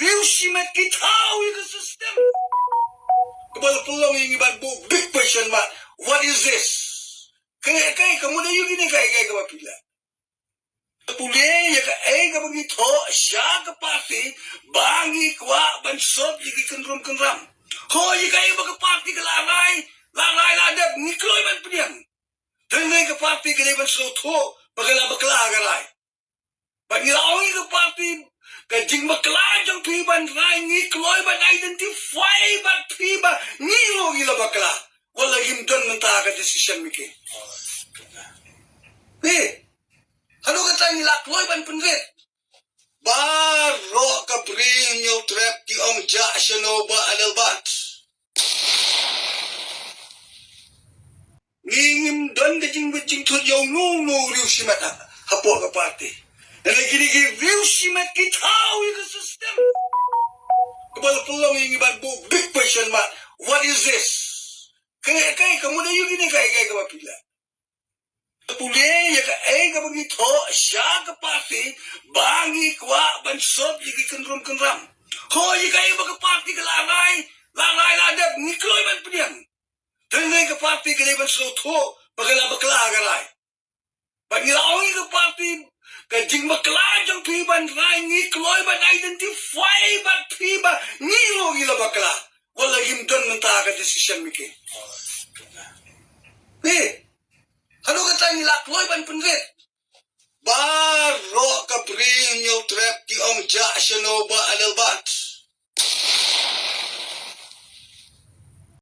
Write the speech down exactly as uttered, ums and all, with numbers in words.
Riewshimet ki thaw ïa ka system. Kaba la pynlong ïa ngi ban buh big question mark. What is this? Kaei, kaei, ka mut aïu kine, kaei, kaei kaba phi la pule ïa kaei kaba ngi thoh sha ka party ba ngi kwah ban sop ïa ki kynrum kynram. Hooid, ïa kaei ba ka party ka la rai, la rai la dep, ngi kloi ban pdiang. Tang ka party ka dei ban sngewthuh ba ka la bakla ka rai. Bad ngi la ong ïa ka party, ka jingbakla jong phi ban rai, ngi kloi ban identify bad phi ba ngi ruh ngi la bakla. Wat la ngim don mynta ka decision making. Phi, haduh katta ngi la kloi ban pynrit. Baroh ka Bri Hynñiewtrep ki ong jah shano Bah Adelbert. Ngi ngim don ka jingbit jingthut ïa uno uno u riewshimet ha, hapoh ka party. Lane kine ki riewshimet ki thaw ïa ka system. Kaba la pynlong ïa ngi ban buh big question mark. What is this? Kaei, kaei, ka mut aïu kine, kaei, kaei kaba phi la pule ïa kaei kaba ngi thoh sha ka party ba ngi kwah ban sop ïa ki kynrum kynram. Hooid, ïa kaei ba ka party ka la rai, la rai la dep, ngi kloi ban pdiang. Tang ka party ka dei ban sngewthuh ba ka la bakla ka rai. Bad ngi la ong ïa ka party, ka jingbakla jong phi ban rai, ngi kloi ban identify bad phi ba ngi ruh ngi la bakla. Wat la ngim don mynta ka decision making. Phi, haduh katta ngi la kloi ban pynrit. Baroh ka Bri Hynñiewtrep ki ong jah shano Bah Adelbert.